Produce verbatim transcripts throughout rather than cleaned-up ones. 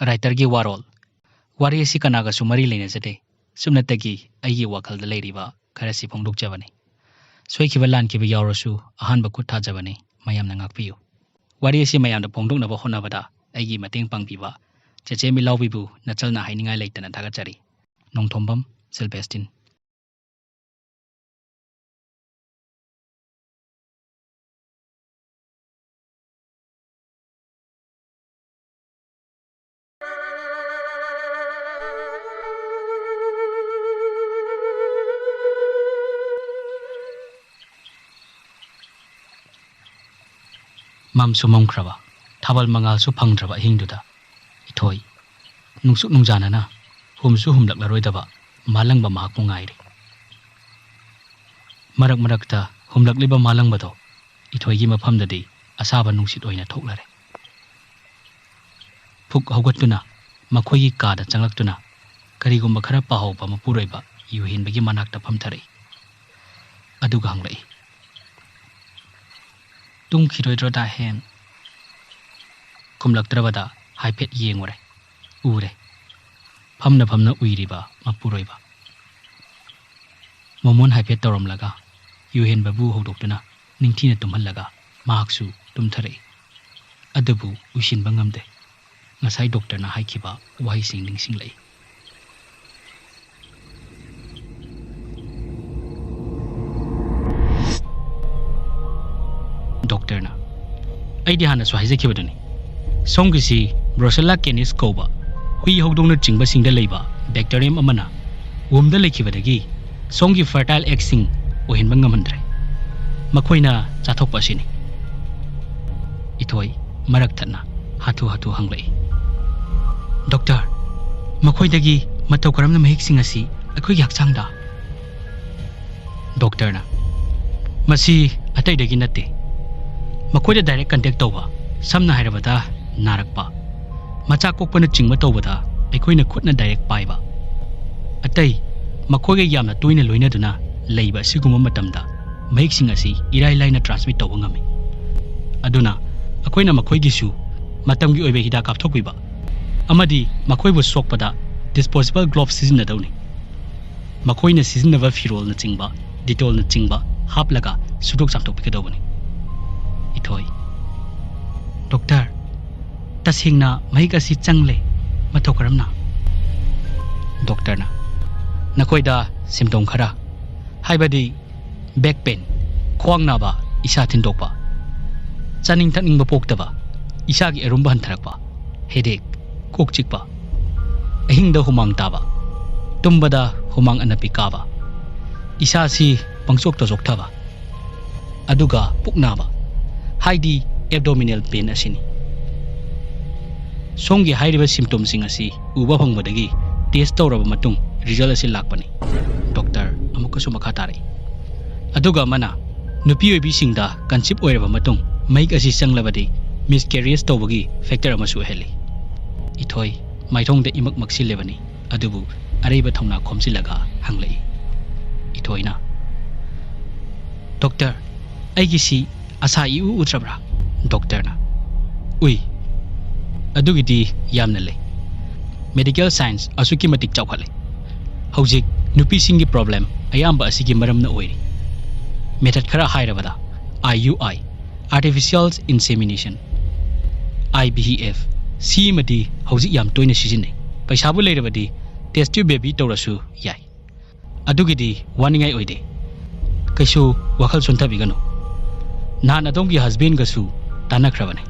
Writerꯒꯤ ꯋꯥꯔꯣꯜ꯫ ꯋꯥꯔꯤ ꯑꯁꯤ ꯀꯅꯥꯒꯁꯨ ꯃꯔꯤ ꯂꯩꯅꯖꯗꯦ꯫ ꯁꯨꯞꯅꯇꯒꯤ ꯑꯩꯒꯤ ꯋꯥꯈꯜꯗ ꯂꯩꯔꯤꯕ ꯈꯔꯁꯤ ꯐꯣꯡꯗꯣꯛꯆꯕꯅꯤ꯫ ꯁꯣꯏꯈꯤꯕ ꯂꯥꯟꯈꯤꯕ ꯌꯥꯎꯔꯁꯨ ꯑꯍꯥꯟꯕ ꯈꯨꯠ ꯊꯥꯖꯕꯅꯤ꯫ ꯃꯌꯥꯝꯅ ꯉꯥꯛꯄꯤꯌꯨ꯫ ꯋꯥꯔꯤ ꯑꯁꯤ ꯃꯌꯥꯝꯗ ꯐꯣꯡꯗꯣꯛꯅꯕ ꯍꯣꯠꯅꯕꯗ ꯑꯩꯒꯤ ꯃꯇꯦꯡ ꯄꯥꯡꯕꯤꯕ ꯆꯦꯆꯦ ꯃꯤꯠꯂꯥꯎꯕꯤꯕꯨ ꯅꯆꯜꯅ ꯍꯥꯏꯅꯤꯡꯉꯥꯏ ꯂꯩꯇꯅ ꯊꯥꯒꯠꯆꯔꯤ꯫ ꯅꯣꯡꯊꯣꯝꯕꯝ ꯁꯤꯜꯕꯦꯁꯇꯤꯟ꯫ ꯃꯝꯁꯨ ꯃꯝꯈ꯭ꯔꯕ, ꯊꯥꯕꯜ ꯃꯉꯥꯜꯁꯨ ꯐꯪꯗ꯭ꯔꯕ ꯑꯍꯤꯡꯗꯨꯗ ꯏꯊꯣꯏ ꯅꯨꯡꯁꯨꯛ ꯅꯨꯡꯖꯥꯅꯅ ꯍꯨꯝꯁꯨ ꯍꯨꯝꯂꯛꯂꯔꯣꯏꯗꯕ ꯃꯥꯂꯪꯕ ꯃꯍꯥꯛꯄꯨ ꯉꯥꯏꯔꯤ꯫ ꯃꯔꯛ ꯃꯔꯛꯇ ꯍꯨꯝꯂꯛꯂꯤꯕ ꯃꯥꯂꯪꯕꯗꯣ ꯏꯊꯣꯏꯒꯤ ꯃꯐꯝꯗꯗꯤ ꯑꯁꯥꯕ ꯅꯨꯡꯁꯤꯠ ꯑꯣꯏꯅ ꯊꯣꯛꯂꯔꯦ꯫ ꯐꯨꯛ ꯍꯧꯒꯠꯇꯨꯅ ꯃꯈꯣꯏꯒꯤ ꯀꯥꯗ ꯆꯪꯂꯛꯇꯨꯅ ꯀꯔꯤꯒꯨꯝꯕ ꯈꯔ ꯄꯥꯍꯧꯕ ꯃꯄꯨꯔꯣꯏꯕ ꯌꯨꯍꯦꯟꯕꯒꯤ ꯃꯅꯥꯛꯇ ꯐꯝꯊꯔꯛꯏ꯫ ꯑꯗꯨꯒ ꯍꯪꯂꯛꯏ, "ꯇꯨꯝꯈꯤꯔꯣꯏꯗ꯭ꯔꯣ ꯗꯥ ꯍꯦꯟ?" ꯈꯨꯝꯂꯛꯇ꯭ꯔꯕꯗ ꯍꯥꯏꯐꯦꯠ ꯌꯦꯡꯉꯨꯔꯦ꯫ ꯎꯔꯦ꯫ ꯐꯝꯅ ꯐꯝꯅ ꯎꯏꯔꯤꯕ ꯃꯄꯨꯔꯣꯏꯕ꯫ ꯃꯣꯃꯣꯟ ꯍꯥꯏꯐꯦꯠ ꯇꯧꯔꯝꯂꯒ ꯌꯨꯍꯦꯟꯕꯕꯨ ꯍꯧꯗꯣꯛꯇꯨꯅ ꯅꯤꯡꯊꯤꯅ ꯇꯨꯝꯍꯜꯂꯒ ꯃꯍꯥꯛꯁꯨ ꯇꯨꯝꯊꯔꯛꯏ꯫ ꯑꯗꯨꯕꯨ ꯎꯏꯁꯤꯟꯕ ꯉꯝꯗꯦ꯫ ꯉꯁꯥꯏ ꯗꯣꯛꯇꯔꯅ ꯍꯥꯏꯈꯤꯕ ꯋꯥꯍꯩꯁꯤꯡ ꯅꯤꯡꯁꯤꯡꯂꯛꯏ꯫ ꯗꯣꯛꯇꯔꯅ, "ꯑꯩꯗꯤ ꯍꯥꯟꯅꯁꯨ ꯍꯥꯏꯖꯈꯤꯕꯗꯨꯅꯤ, ꯁꯣꯝꯒꯤꯁꯤ ꯕ꯭ꯔꯣꯁꯦꯂꯥ ꯀꯦꯅꯤꯁ ꯀꯧꯕ ꯍꯨꯏ ꯍꯧꯗꯣꯡꯅꯆꯤꯡꯕꯁꯤꯡꯗ ꯂꯩꯕ ꯕꯦꯛꯇꯦꯔꯤꯌꯝ ꯑꯃꯅ ꯋꯨꯝꯗ ꯂꯩꯈꯤꯕꯗꯒꯤ ꯁꯣꯝꯒꯤ ꯐꯔꯇꯥꯏꯜ ꯑꯦꯒꯁꯤꯡ ꯑꯣꯏꯍꯟꯕ ꯉꯝꯍꯟꯗ꯭ꯔꯦ꯫ ꯃꯈꯣꯏꯅ ꯆꯥꯊꯣꯛꯄ ꯑꯁꯤꯅꯤ꯫" ꯏꯊꯣꯏ ꯃꯔꯛ ꯊꯠꯅ ꯍꯥꯊꯨ ꯍꯥꯊꯨ ꯍꯪꯂꯛꯏ, "ꯗꯣꯛꯇꯔ, ꯃꯈꯣꯏꯗꯒꯤ ꯃꯇꯧ ꯀꯔꯝꯅ ꯃꯍꯤꯛꯁꯤꯡ ꯑꯁꯤ ꯑꯩꯈꯣꯏꯒꯤ ꯍꯛꯆꯥꯡꯗ?" ꯗꯣꯛꯇꯔꯅ, "ꯃꯁꯤ ꯑꯇꯩꯗꯒꯤ ꯅꯠꯇꯦ꯫ ꯃꯈꯣꯏꯗ ꯗꯥꯏꯔꯦꯛ ꯀꯟꯇꯦꯛ ꯇꯧꯕ, ꯁꯝꯅ ꯍꯥꯏꯔꯕꯗ ꯅꯥꯔꯛꯄ, ꯃꯆꯥ ꯀꯣꯛꯄꯅꯆꯤꯡꯕ ꯇꯧꯕꯗ ꯑꯩꯈꯣꯏꯅ ꯈꯨꯠꯅ ꯗꯥꯏꯔꯦꯛ ꯄꯥꯏꯕ꯫ ꯑꯇꯩ ꯃꯈꯣꯏꯒ ꯌꯥꯝꯅ ꯇꯣꯏꯅ ꯂꯣꯏꯅꯗꯨꯅ ꯂꯩꯕ ꯑꯁꯤꯒꯨꯝꯕ ꯃꯇꯝꯗ ꯃꯍꯤꯛꯁꯤꯡ ꯑꯁꯤ ꯏꯔꯥꯏ ꯂꯥꯏꯅ ꯇ꯭ꯔꯥꯟꯁꯃꯤꯠ ꯇꯧꯕ ꯉꯝꯃꯤ꯫ ꯑꯗꯨꯅ ꯑꯩꯈꯣꯏꯅ ꯃꯈꯣꯏꯒꯤꯁꯨ ꯃꯇꯝꯒꯤ ꯑꯣꯏꯕ ꯍꯤꯗꯥꯛ ꯀꯥꯞꯊꯣꯛꯄꯤꯕ, ꯑꯃꯗꯤ ꯃꯈꯣꯏꯕꯨ ꯁꯣꯛꯄꯗ disposable glove ꯁꯤꯖꯤꯟꯅꯗꯧꯅꯤ꯫ ꯃꯈꯣꯏꯅ ꯁꯤꯖꯤꯟꯅꯕ ꯐꯤꯔꯣꯜꯅꯆꯤꯡꯕ, Dettolꯅꯆꯤꯡꯕ ꯍꯥꯞꯂꯒ ꯁꯨꯗꯣꯛ ꯆꯥꯝꯊꯣꯛꯄꯤꯒꯗꯧꯕꯅꯤ꯫ ꯏꯊꯣꯏ, "ꯗꯣꯛꯇꯔ, ꯇꯁꯦꯡꯅ ꯃꯍꯤꯛ ꯑꯁꯤ ꯆꯪꯂꯦ, ꯃꯇꯧ ꯀꯔꯝꯅ?" ꯗꯣꯛꯇꯔꯅ, "ꯅꯈꯣꯏꯗ symptom ꯈꯔ, ꯍꯥꯏꯕꯗꯤ back pain, ꯈ꯭ꯋꯥꯡ ꯅꯥꯕ, ꯏꯁꯥ ꯊꯤꯟꯗꯣꯛꯄ, ꯆꯥꯅꯤꯡ ꯊꯛꯅꯤꯡꯕ ꯄꯣꯛꯇꯕ, ꯏꯁꯥꯒꯤ ꯑꯔꯨꯝꯕ ꯍꯟꯊꯔꯛꯄ, headache, ꯀꯣꯛ ꯆꯤꯛꯄ, ꯑꯍꯤꯡꯗ ꯍꯨꯃꯥꯡ ꯇꯥꯕ, ꯇꯨꯝꯕꯗ ꯍꯨꯃꯥꯡ ꯑꯅꯞꯄꯤ ꯀꯥꯕ, ꯏꯁꯥꯁꯤ ꯄꯪꯆꯣꯛꯇ ꯆꯣꯛꯊꯕ, ꯑꯗꯨꯒ ꯄꯨꯛ ꯅꯥꯕ, ꯍꯥꯏꯗꯤ abdominal pain ꯑꯁꯤꯅꯤ꯫ ꯁꯣꯝꯒꯤ ꯍꯥꯏꯔꯤꯕ symptomꯁꯤꯡ ꯑꯁꯤ ꯎꯕ ꯐꯪꯕꯗꯒꯤ test ꯇꯧꯔꯕ ꯃꯇꯨꯡ result ꯑꯁꯤ ꯂꯥꯛꯄꯅꯤ꯫" ꯗꯣꯛꯇꯔ ꯑꯃꯨꯛꯀꯁꯨ ꯃꯈꯥ ꯇꯥꯔꯛꯏ, "ꯑꯗꯨꯒ ꯑꯃꯅ, ꯅꯨꯄꯤ ꯑꯣꯏꯕꯤꯁꯤꯡꯗ conceive ꯑꯣꯏꯔꯕ ꯃꯇꯨꯡ ꯃꯍꯤꯛ ꯑꯁꯤ ꯆꯪꯂꯕꯗꯤ miscarriage ꯇꯧꯕꯒꯤ factor ꯑꯃꯁꯨ ꯑꯣꯏꯍꯜꯂꯤ꯫" ꯏꯊꯣꯏ ꯃꯥꯏꯊꯣꯡꯗ ꯏꯃꯛ ꯃꯛꯁꯤꯜꯂꯤꯕꯅꯤ, ꯑꯗꯨꯕꯨ ꯑꯔꯩꯕ ꯊꯧꯅꯥ ꯈꯣꯝꯖꯤꯜꯂꯒ ꯍꯪꯂꯛꯏ꯫ ꯏꯊꯣꯏꯅ, "ꯗꯣꯛꯇꯔ, ꯑꯩꯒꯤꯁꯤ ꯑꯁꯥ ꯏꯎ ꯎꯗ꯭ꯔꯕ꯭ꯔꯥ?" ꯗꯣꯛꯇꯔꯅ, "ꯎꯏ꯫ ꯑꯗꯨꯒꯤꯗꯤ ꯌꯥꯝꯅ ꯂꯩ꯫ Medical science ꯑꯁꯨꯛꯀꯤ ꯃꯇꯤꯛ ꯆꯥꯎꯈꯠꯂꯦ꯫ ꯍꯧꯖꯤꯛ ꯅꯨꯄꯤꯁꯤꯡꯒꯤ problem ꯑꯌꯥꯝꯕ ꯑꯁꯤꯒꯤ ꯃꯔꯝꯅ ꯑꯣꯏꯔꯤ꯫ Method ꯈꯔ ꯍꯥꯏꯔꯕꯗ, I U I, artificial insemination, I V F, ꯁꯤꯃꯗꯤ ꯍꯧꯖꯤꯛ ꯌꯥꯝ ꯇꯣꯏꯅ ꯁꯤꯖꯤꯟꯅꯩ꯫ ꯄꯩꯁꯥꯕꯨ ꯂꯩꯔꯕꯗꯤ test tube baby ꯇꯧꯔꯁꯨ ꯌꯥꯏ꯫ ꯑꯗꯨꯒꯤꯗꯤ ꯋꯥꯅꯤꯡꯉꯥꯏ ꯑꯣꯏꯗꯦ꯫ ꯀꯩꯁꯨ ꯋꯥꯈꯜ ꯁꯣꯟꯊꯕꯤꯒꯅꯨ꯫ ꯅꯍꯥꯟ ꯑꯗꯣꯝꯒꯤ husbandꯒꯁꯨ ꯇꯥꯟꯅꯈ꯭ꯔꯕꯅꯤ꯫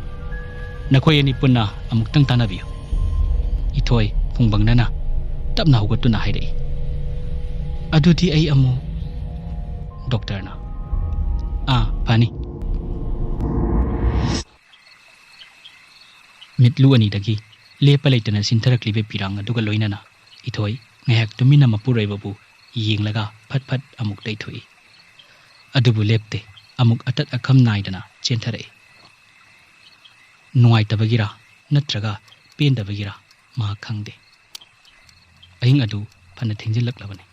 ꯅꯈꯣꯏ ꯑꯅꯤ ꯄꯨꯟꯅ ꯑꯃꯨꯛꯇꯪ ꯇꯥꯟꯅꯕꯤꯌꯨ꯫" ꯏꯊꯣꯏ ꯐꯨꯡꯕꯪꯅꯅ ꯇꯞꯅ ꯍꯧꯒꯠꯇꯨꯅ ꯍꯥꯏꯔꯛꯏ, "ꯑꯗꯨꯗꯤ ꯑꯩ ꯑꯃꯨꯛ..." ꯗꯣꯛꯇꯔꯅ, "ꯑꯥ, ꯐꯅꯤ꯫" ꯃꯤꯠꯂꯨ ꯑꯅꯤꯗꯒꯤ ꯂꯦꯞꯄ ꯂꯩꯇꯅ ꯆꯤꯟꯊꯔꯛꯂꯤꯕ ꯄꯤꯔꯥꯡ ꯑꯗꯨꯒ ꯂꯣꯏꯅꯅ ꯏꯊꯣꯏ ꯉꯥꯏꯍꯥꯛ ꯇꯨꯃꯤꯟꯅ ꯃꯄꯨꯔꯣꯏꯕꯕꯨ ꯌꯦꯡꯂꯒ ꯐꯠ ꯐꯠ ꯑꯃꯨꯛ ꯂꯩꯊꯣꯛꯏ꯫ ꯑꯗꯨꯕꯨ ꯂꯦꯞꯇꯦ, ꯑꯃꯨꯛ ꯑꯇꯠ ꯑꯈꯝ ꯅꯥꯏꯗꯅ ꯆꯦꯟꯊꯔꯛꯏ꯫ ꯅꯨꯡꯉꯥꯏꯇꯕꯒꯤꯔꯥ ꯅꯠꯇ꯭ꯔꯒ ꯄꯦꯟꯗꯕꯒꯤꯔꯥ ꯃꯍꯥꯛ ꯈꯪꯗꯦ꯫ ꯑꯍꯤꯡ ꯑꯗꯨ ꯐꯅ ꯊꯦꯡꯖꯤꯜꯂꯛꯂꯕꯅꯤ꯫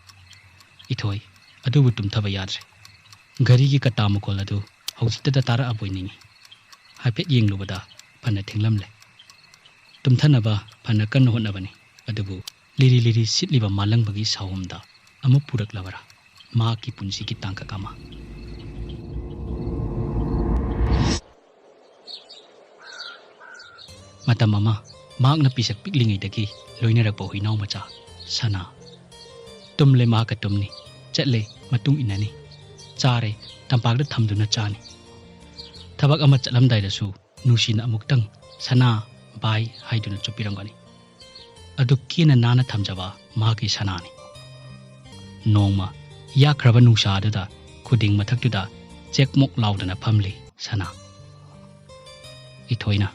ꯏꯊꯣꯏ ꯑꯗꯨꯕꯨ ꯇꯨꯝꯊꯕ ꯌꯥꯗ꯭ꯔꯦ꯫ ꯘꯔꯤꯒꯤ ꯀꯇꯥ ꯃꯈꯣꯜ ꯑꯗꯨ ꯍꯧꯖꯤꯛꯇꯗ ꯇꯥꯔꯛꯑꯕꯣꯏ ꯅꯤꯡꯏ꯫ ꯍꯥꯏꯐꯦꯠ ꯌꯦꯡꯂꯨꯕꯗ ꯐꯅ ꯊꯦꯡꯂꯝꯂꯦ꯫ ꯇꯨꯝꯊꯅꯕ ꯐꯅ ꯀꯟꯅ ꯍꯣꯠꯅꯕꯅꯤ꯫ ꯑꯗꯨꯕꯨ ꯂꯤꯔꯤ ꯂꯤꯔꯤ ꯁꯤꯠꯂꯤꯕ ꯃꯥꯂꯪꯕꯒꯤ ꯁꯥꯍꯣꯝꯗ ꯑꯃꯨꯛ ꯄꯨꯔꯛꯂꯕꯔꯥ ꯃꯍꯥꯛꯀꯤ ꯄꯨꯟꯁꯤꯒꯤ ꯇꯥꯡꯀꯛ ꯑꯃ? ꯃꯇꯝ ꯑꯃ ꯃꯍꯥꯛꯅ ꯄꯤꯁꯛ ꯄꯤꯛꯂꯤꯉꯩꯗꯒꯤ ꯂꯣꯏꯅꯔꯛꯄ ꯍꯨꯏꯅꯥꯎ ꯃꯆꯥ ꯁꯅꯥ꯫ ꯇꯨꯝꯂꯦ ꯃꯍꯥꯛꯀ ꯇꯨꯝꯅꯤ, ꯆꯠꯂꯦ ꯃꯇꯨꯡ ꯏꯟꯅꯅꯤ, ꯆꯥꯔꯦ ꯇꯝꯄꯥꯛꯇ ꯊꯝꯗꯨꯅ ꯆꯥꯅꯤ꯫ ꯊꯕꯛ ꯑꯃ ꯆꯠꯂꯝꯗꯥꯏꯗꯁꯨ ꯅꯨꯡꯁꯤꯅ ꯑꯃꯨꯛꯇꯪ "ꯁꯅꯥ, ꯕꯥꯏ" ꯍꯥꯏꯗꯨꯅ ꯆꯨꯞꯄꯤꯔꯝꯒꯅꯤ꯫ ꯑꯗꯨꯛ ꯀꯦꯅ ꯅꯥꯟꯅ ꯊꯝꯖꯕ ꯃꯍꯥꯛꯀꯤ ꯁꯅꯥꯅꯤ꯫ ꯅꯣꯡꯃ ꯌꯥꯛꯈ꯭ꯔꯕ ꯅꯨꯡꯁꯥ ꯑꯗꯨꯗ ꯈꯨꯗꯤꯡ ꯃꯊꯛꯇꯨꯗ ꯆꯦꯛꯃꯣꯛ ꯂꯥꯎꯗꯅ ꯐꯝꯂꯤ ꯁꯅꯥ꯫ ꯏꯊꯣꯏꯅ,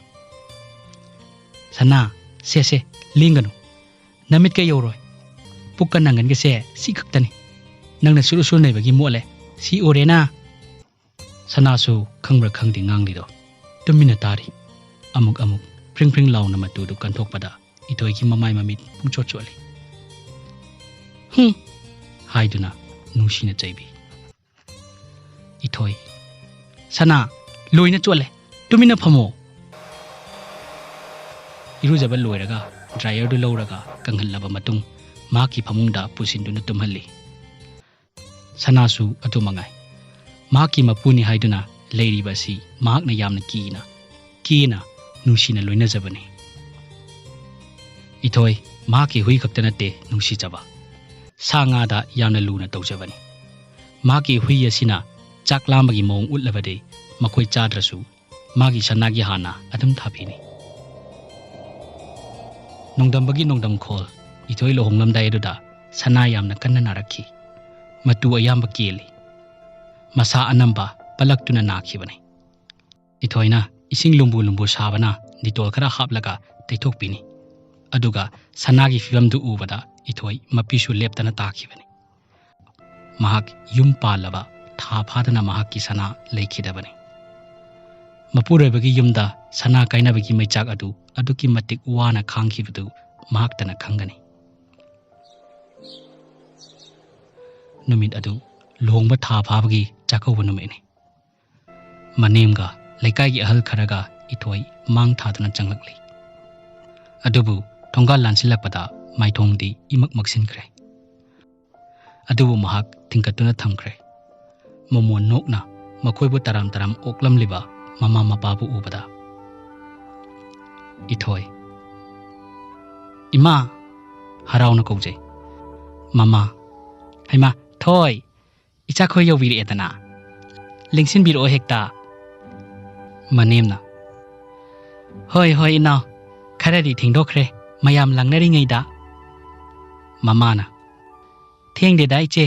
"ꯁꯅꯥ, ꯁꯦ ꯁꯦ, ꯂꯦꯡꯒꯅꯨ꯫ ꯅꯃꯤꯠꯀ ꯌꯧꯔꯣꯏ꯫ ꯄꯨꯛꯀ ꯅꯪꯒꯟꯒꯁꯦ ꯁꯤ ꯈꯛꯇꯅꯤ꯫ ꯅꯪꯅ ꯁꯨꯔꯨ ꯁꯨꯔꯨ ꯅꯩꯕꯒꯤ ꯃꯣꯠꯂꯦ꯫ ꯁꯤ ꯎꯔꯦꯅ?" ꯁꯅꯥꯁꯨ ꯈꯪꯕ꯭ꯔꯥ ꯈꯪꯗꯦ ꯉꯥꯡꯂꯤꯗꯣ꯫ ꯇꯨꯃꯤꯟꯅ ꯇꯥꯔꯤ꯫ ꯑꯃꯨꯛ ꯑꯃꯨꯛ ꯐ꯭ꯔꯤꯡ ꯐ꯭ꯔꯤꯡ ꯂꯥꯎꯅ ꯃꯇꯨꯗꯨ ꯀꯟꯊꯣꯛꯄꯗ ꯏꯊꯣꯏꯒꯤ ꯃꯃꯥꯏ ꯃꯃꯤꯠ ꯄꯨꯡꯆꯣꯠ ꯆꯣꯠꯂꯤ꯫ "ꯍꯨꯝ!" ꯍꯥꯏꯗꯨꯅ ꯅꯨꯡꯁꯤꯅ ꯆꯩꯕꯤ꯫ ꯏꯊꯣꯏ, "ꯁꯅꯥ, ꯂꯣꯏꯅ ꯆꯣꯠꯂꯦ꯫ ꯇꯨꯃꯤꯟꯅ ꯐꯝꯃꯣ!" ꯏꯔꯨꯖꯕ ꯂꯣꯏꯔꯒ ꯗ꯭ꯔꯥꯏꯌꯔꯗꯨ ꯂꯧꯔꯒ ꯀꯪꯍꯜꯂꯕ ꯃꯇꯨꯡ ꯃꯍꯥꯛꯀꯤ ꯐꯃꯨꯡꯗ ꯄꯨꯁꯤꯟꯗꯨꯅ ꯇꯨꯝꯍꯜꯂꯤ꯫ ꯁꯅꯥꯁꯨ ꯑꯗꯨ ꯃꯉꯥꯏ꯫ ꯃꯍꯥꯛꯀꯤ ꯃꯄꯨꯅꯤ ꯍꯥꯏꯗꯨꯅ ꯂꯩꯔꯤꯕ ꯑꯁꯤ ꯃꯍꯥꯛꯅ ꯌꯥꯝꯅ ꯀꯤꯅ, ꯀꯦꯅ, ꯅꯨꯡꯁꯤꯅ ꯂꯣꯏꯅꯖꯕꯅꯤ꯫ ꯏꯊꯣꯏ, ꯃꯍꯥꯛꯀꯤ ꯍꯨꯏ ꯈꯛꯇ ꯅꯠꯇꯦ ꯅꯨꯡꯁꯤꯖꯕ, ꯁꯥ ꯉꯥꯗ ꯌꯥꯝꯅ ꯂꯨꯅ ꯇꯧꯖꯕꯅꯤ꯫ ꯃꯍꯥꯛꯀꯤ ꯍꯨꯏ ꯑꯁꯤꯅ ꯆꯥꯛ ꯂꯥꯝꯕꯒꯤ ꯃꯑꯣꯡ ꯎꯠꯂꯕꯗꯤ ꯃꯈꯣꯏ ꯆꯥꯗ꯭ꯔꯁꯨ ꯃꯥꯒꯤ ꯁꯅꯥꯒꯤ ꯍꯥꯟꯅ ꯑꯗꯨꯝ ꯊꯥꯕꯤꯅꯤ꯫ ꯅꯣꯡꯗꯝꯕꯒꯤ ꯅꯣꯡꯗꯝꯈꯣꯜ ꯏꯊꯣꯏ ꯂꯨꯍꯣꯡꯂꯝꯗꯥꯏ ꯑꯗꯨꯗ ꯁꯅꯥ ꯌꯥꯝꯅ ꯀꯟꯅ ꯅꯥꯔꯛꯈꯤ꯫ ꯃꯇꯨ ꯑꯌꯥꯝꯕ ꯀꯦꯜꯂꯤ꯫ ꯃꯁꯥ ꯑꯅꯝꯕ ꯄꯠꯂꯛꯇꯨꯅ ꯅꯥꯈꯤꯕꯅꯤ꯫ ꯏꯊꯣꯏꯅ ꯏꯁꯤꯡ ꯂꯨꯝꯕꯨ ꯂꯨꯝꯕꯨ ꯁꯥꯕꯅ ꯗꯤꯇꯣꯜ ꯈꯔ ꯍꯥꯞꯂꯒ ꯇꯩꯊꯣꯛꯄꯤꯅꯤ꯫ ꯑꯗꯨꯒ ꯁꯅꯥꯒꯤ ꯐꯤꯕꯝꯗꯨ ꯎꯕꯗ ꯏꯊꯣꯏ ꯃꯄꯤꯁꯨ ꯂꯦꯞꯇꯅ ꯇꯥꯈꯤꯕꯅꯤ꯫ ꯃꯍꯥꯛ ꯌꯨꯝ ꯄꯥꯜꯂꯕ ꯊꯥ ꯐꯥꯗꯅ ꯃꯍꯥꯛꯀꯤ ꯁꯅꯥ ꯂꯩꯈꯤꯗꯕꯅꯤ꯫ ꯃꯄꯨꯔꯣꯏꯕꯒꯤ ꯌꯨꯝꯗ ꯁꯅꯥ ꯀꯥꯏꯅꯕꯒꯤ ꯃꯩꯆꯥꯛ ꯑꯗꯨ ꯑꯗꯨꯛꯀꯤ ꯃꯇꯤꯛ ꯋꯥꯅ ꯈꯥꯡꯈꯤꯕꯗꯨ ꯃꯍꯥꯛꯇꯅ ꯈꯪꯒꯅꯤ꯫ ꯅꯨꯃꯤꯠ ꯑꯗꯨ ꯂꯨꯍꯣꯡꯕ ꯊꯥ ꯐꯥꯕꯒꯤ ꯆꯥꯛꯀꯧꯕ ꯅꯨꯃꯤꯠꯅꯤ꯫ ꯃꯅꯦꯝꯒ ꯂꯩꯀꯥꯏꯒꯤ ꯑꯍꯜ ꯈꯔꯒ ꯏꯊꯣꯏ ꯃꯥꯡ ꯊꯥꯗꯨꯅ ꯆꯪꯂꯛꯂꯤ꯫ ꯑꯗꯨꯕꯨ ꯊꯣꯡꯒꯥꯜ ꯂꯥꯟꯁꯤꯜꯂꯛꯄꯗ ꯃꯥꯏꯊꯣꯡꯗꯤ ꯏꯃꯛ ꯃꯛꯁꯤꯟꯈ꯭ꯔꯦ꯫ ꯑꯗꯨꯕꯨ ꯃꯍꯥꯛ ꯊꯤꯡꯒꯠꯇꯨꯅ ꯊꯝꯈ꯭ꯔꯦ꯫ ꯃꯣꯃꯣꯟ ꯅꯣꯛꯅ ꯃꯈꯣꯏꯕꯨ ꯇꯔꯥꯝ ꯇꯔꯥꯝ ꯑꯣꯛꯂꯝꯂꯤꯕ ꯃꯃꯥ ꯃꯄꯥꯕꯨ ꯎꯕꯗ, "ꯏꯊꯣꯏ, ꯏꯃꯥ!" ꯍꯔꯥꯎꯅ ꯀꯧꯖꯩ꯫ "ꯃꯃꯥ!" "ꯍꯩꯃꯥ, ꯊꯣꯏ! ꯏꯆꯥꯈꯣꯏ ꯌꯧꯕꯤꯔꯛꯑꯦꯗꯅ꯫ ꯂꯦꯡꯁꯤꯟꯕꯤꯔꯛꯑꯣ ꯍꯦꯛꯇ꯫" ꯃꯅꯦꯝꯅ, "ꯍꯣꯏ, ꯍꯣꯏ, ꯏꯅꯥꯎ, ꯈꯔꯗꯤ ꯊꯦꯡꯗꯣꯛꯈ꯭ꯔꯦ, ꯃꯌꯥꯝ ꯂꯥꯡꯅꯔꯤꯉꯩꯗ꯫" ꯃꯃꯥꯅ, "ꯊꯦꯡꯗꯦꯗ ꯏꯆꯦ,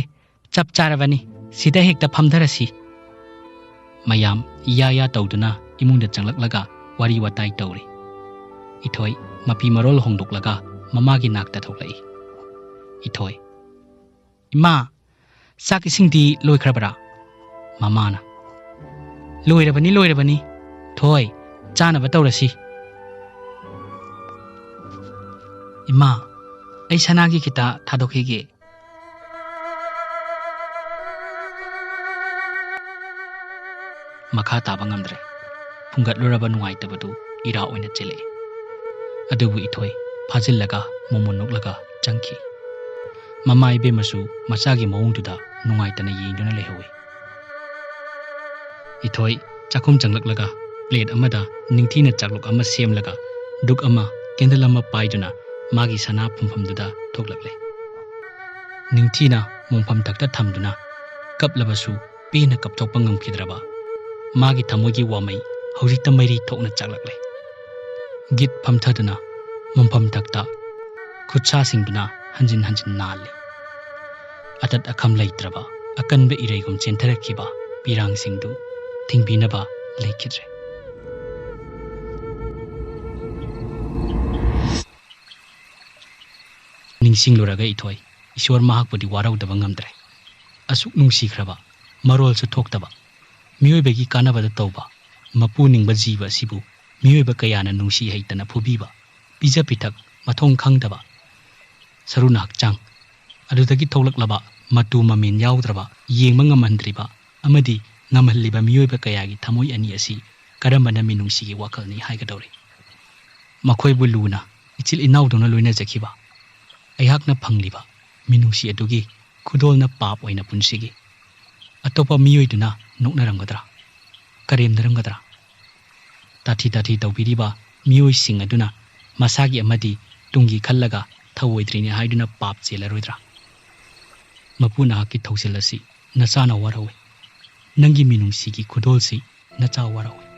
ꯆꯞ ꯆꯥꯔꯕꯅꯤ, ꯁꯤꯗ ꯍꯦꯛꯇ ꯐꯝꯊꯔꯁꯤ꯫" ꯃꯌꯥꯝ ꯏꯌꯥ ꯌꯥ ꯇꯧꯗꯨꯅ ꯏꯃꯨꯡꯗ ꯆꯪꯂꯛꯂꯒ ꯋꯥꯔꯤ ꯋꯥꯇꯥꯏ ꯇꯧꯔꯤ꯫ ꯏꯊꯣꯏ ꯃꯐꯤ ꯃꯔꯣꯜ ꯍꯣꯡꯗꯣꯛꯂꯒ ꯃꯃꯥꯒꯤ ꯅꯥꯛꯇ ꯊꯣꯛꯂꯛꯏ꯫ ꯏꯊꯣꯏ, "ꯏꯃꯥ, ꯆꯥꯛ ꯏꯁꯤꯡꯗꯤ ꯂꯣꯏꯈ꯭ꯔꯕ꯭ꯔꯥ?" ꯃꯃꯥꯅ, "ꯂꯣꯏꯔꯕꯅꯤ, ꯂꯣꯏꯔꯕꯅꯤ꯫ ꯊꯣꯏ, ꯆꯥꯅꯕ ꯇꯧꯔꯁꯤ꯫" "ꯏꯃꯥ, ꯑꯩ ꯁꯅꯥꯒꯤ ꯈꯤꯇ ꯊꯥꯗꯣꯛꯈꯤꯒꯦ꯫" ꯃꯈꯥ ꯇꯥꯕ ꯉꯝꯗ꯭ꯔꯦ꯫ ꯐꯨꯡꯒꯠꯂꯨꯔꯕ ꯅꯨꯡꯉꯥꯏꯇꯕꯗꯨ ꯏꯔꯥ ꯑꯣꯏꯅ ꯆꯦꯜꯂꯛꯏ꯫ ꯑꯗꯨꯕꯨ ꯏꯊꯣꯏ ꯐꯥꯖꯤꯜꯂꯒ ꯃꯣꯃꯣꯟ ꯅꯣꯛꯂꯒ ꯆꯪꯈꯤ꯫ ꯃꯃꯥ ꯏꯕꯦꯝꯃꯁꯨ ꯃꯆꯥꯒꯤ ꯃꯑꯣꯡꯗꯨꯗ ꯅꯨꯡꯉꯥꯏꯇꯅ ꯌꯦꯡꯗꯨꯅ ꯂꯩꯍꯧꯏ꯫ ꯏꯊꯣꯏ ꯆꯥꯛꯈꯨꯝ ꯆꯪꯂꯛꯂꯒ ꯄ꯭ꯂꯦꯠ ꯑꯃꯗ ꯅꯤꯡꯊꯤꯅ ꯆꯥꯛꯂꯨꯛ ꯑꯃ ꯁꯦꯝꯂꯒ ꯙꯨꯛ ꯑꯃ, ꯀꯦꯟꯗꯜ ꯑꯃ ꯄꯥꯏꯗꯨꯅ ꯃꯥꯒꯤ ꯁꯅꯥ ꯐꯨꯝꯐꯝꯗꯨꯗ ꯊꯣꯛꯂꯛꯂꯦ꯫ ꯅꯤꯡꯊꯤꯅ ꯃꯣꯡꯐꯝ ꯊꯛꯇ ꯊꯝꯗꯨꯅ ꯀꯞꯂꯕꯁꯨ ꯄꯦꯟꯅ ꯀꯞꯊꯣꯛꯄ ꯉꯝꯈꯤꯗ꯭ꯔꯕ ꯃꯥꯒꯤ ꯊꯃꯣꯏꯒꯤ ꯋꯥꯃꯩ ꯍꯧꯖꯤꯛꯇ ꯃꯩꯔꯤ ꯊꯣꯛꯅ ꯆꯥꯛꯂꯛꯂꯦ꯫ ꯒꯤꯠ ꯐꯝꯊꯗꯨꯅ ꯃꯣꯡꯐꯝ ꯊꯛꯇ ꯈꯨꯠꯁꯥꯁꯤꯡꯗꯨꯅ ꯍꯟꯖꯤꯟ ꯍꯟꯖꯤꯟ ꯅꯥꯜꯂꯤ꯫ ꯑꯇꯠ ꯑꯈꯝ ꯂꯩꯇ꯭ꯔꯕ ꯑꯀꯟꯕ ꯏꯔꯩꯒꯨꯝ ꯆꯦꯟꯊꯔꯛꯈꯤꯕ ꯄꯤꯔꯥꯡꯁꯤꯡꯗꯨ ꯊꯤꯡꯕꯤꯅꯕ ꯂꯩꯈꯤꯗ꯭ꯔꯦ꯫ ꯅꯤꯡꯁꯤꯡꯂꯨꯔꯒ ꯏꯊꯣꯏ, ꯏꯁꯣꯔ ꯃꯍꯥꯛꯄꯨꯗꯤ ꯋꯥꯔꯧꯗꯕ ꯉꯝꯗ꯭ꯔꯦ꯫ ꯑꯁꯨꯛ ꯅꯨꯡꯁꯤꯈ꯭ꯔꯕ, ꯃꯔꯣꯜꯁꯨ ꯊꯣꯛꯇꯕ, ꯃꯤꯑꯣꯏꯕꯒꯤ ꯀꯥꯟꯅꯕꯗ ꯇꯧꯕ, ꯃꯄꯨ ꯅꯤꯡꯕ ꯖꯤꯕ ꯑꯁꯤꯕꯨ ꯃꯤꯑꯣꯏꯕ ꯀꯌꯥꯅ ꯅꯨꯡꯁꯤ ꯍꯩꯇꯅ ꯐꯨꯕꯤꯕ, ꯄꯤꯖ ꯄꯤꯊꯛ ꯃꯊꯣꯡ ꯈꯪꯗꯕ, ꯁꯔꯨꯅ ꯍꯛꯆꯥꯡ ꯑꯗꯨꯗꯒꯤ ꯊꯣꯛꯂꯛꯂꯕ ꯃꯇꯨ ꯃꯃꯦꯟ ꯌꯥꯎꯗ꯭ꯔꯕ, ꯌꯦꯡꯕ ꯉꯝꯍꯟꯗ꯭ꯔꯤꯕ ꯑꯃꯗꯤ ꯉꯝꯍꯜꯂꯤꯕ ꯃꯤꯑꯣꯏꯕ ꯀꯌꯥꯒꯤ ꯊꯃꯣꯏ ꯑꯅꯤ ꯑꯁꯤ ꯀꯔꯝꯕꯅ ꯃꯤꯅꯨꯡꯁꯤꯒꯤ ꯋꯥꯈꯜꯅꯤ ꯍꯥꯏꯒꯗꯧꯔꯤ? ꯃꯈꯣꯏꯕꯨ ꯂꯨꯅ ꯏꯆꯤꯜ ꯏꯅꯥꯎꯗꯧꯅ ꯂꯣꯏꯅꯖꯈꯤꯕ ꯑꯩꯍꯥꯛꯅ ꯐꯪꯂꯤꯕ ꯃꯤꯅꯨꯡꯁꯤ ꯑꯗꯨꯒꯤ ꯈꯨꯗꯣꯜꯅ ꯄꯥꯞ ꯑꯣꯏꯅ ꯄꯨꯟꯁꯤꯒꯤ ꯑꯇꯣꯞꯄ ꯃꯤꯑꯣꯏꯗꯨꯅ ꯅꯣꯛꯅꯔꯝꯒꯗ꯭ꯔꯥ, ꯀꯔꯦꯝꯅꯔꯝꯒꯗ꯭ꯔꯥ? ꯇꯥꯊꯤ ꯇꯥꯊꯤ ꯇꯧꯕꯤꯔꯤꯕ ꯃꯤꯑꯣꯏꯁꯤꯡ ꯑꯗꯨꯅ ꯃꯁꯥꯒꯤ ꯑꯃꯗꯤ ꯇꯨꯡꯒꯤ ꯈꯜꯂꯒ ꯊꯧꯑꯣꯏꯗ꯭ꯔꯤꯅꯤ ꯍꯥꯏꯗꯨꯅ ꯄꯥꯞ ꯆꯦꯜꯂꯔꯣꯏꯗ꯭ꯔꯥ? ꯃꯄꯨ ꯅꯍꯥꯛꯀꯤ ꯊꯧꯁꯤꯜ ꯑꯁꯤ ꯅꯆꯥꯅ ꯋꯥꯔꯧꯏ꯫ ꯅꯪꯒꯤ ꯃꯤꯅꯨꯡꯁꯤꯒꯤ ꯈꯨꯗꯣꯜꯁꯤ ꯅꯆꯥ ꯋꯥꯔꯧꯏ꯫